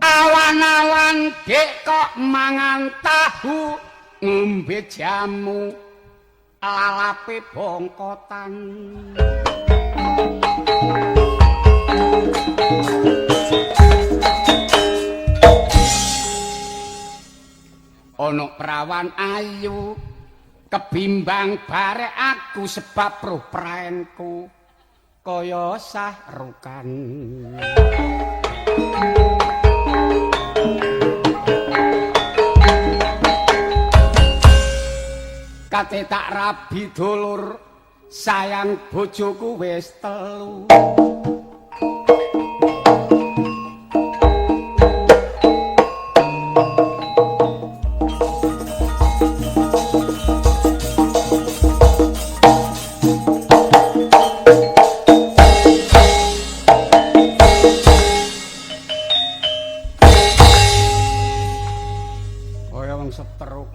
Awan-awan dek kok mangan tahu, ngombe jamu, lalape bongkotan. Ana prawan ayu kebimbang barek aku sebab roh praenku kaya sahrukan. Kate tak rabi dulur, sayang bojoku wis telu. Kaya wong setruk.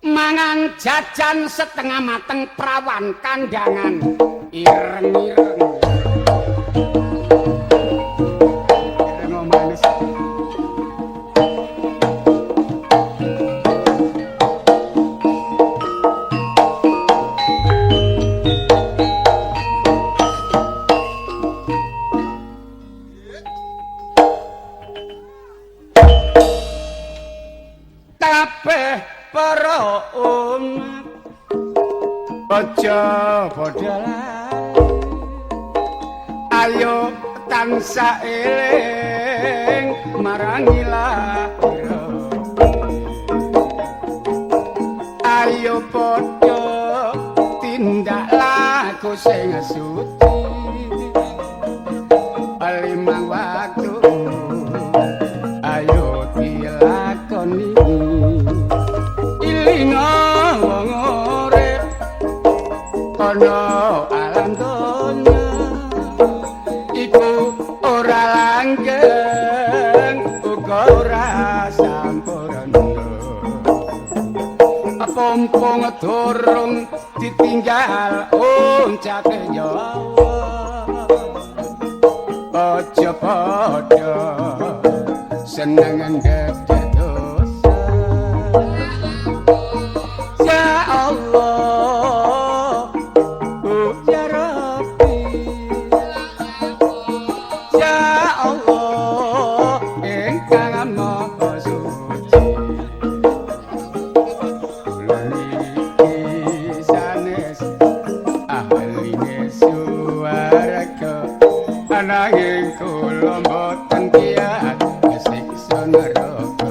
Mangan jajan setengah mateng prawan kandangan ireng-ireng. Ireng manis. Kabeh para umat aja padha lali, ayo tansah eling marang lahira. Ayo padha tindak laku sing suci limang waktu, ayo dilakoni. Ilinga wong urip ana alam donya iku ora langgeng uga ora sampurna. Pompong durung ditinggal uncate nyawa, aja padha seneng ndedek dosa. Ya Allah, ya Rabbi, ya Allah ingkang Maha Suci. Kula niki sanes ahline suwarga, ananging kula mboten kiat siksa neraka.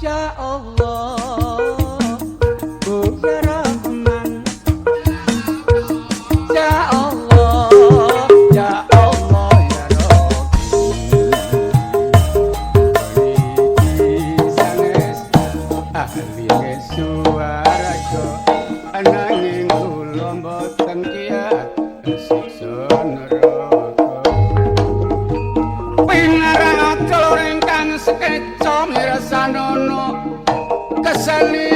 Ya Allah, Ya Rahman. Ya Allah, Ya Allah, Ya Rahim. Iki sanes ahline suwarga, ananging kula mboten kiat siksa neraka. Pinarang atur ingkang sekeca mirsanono keseni.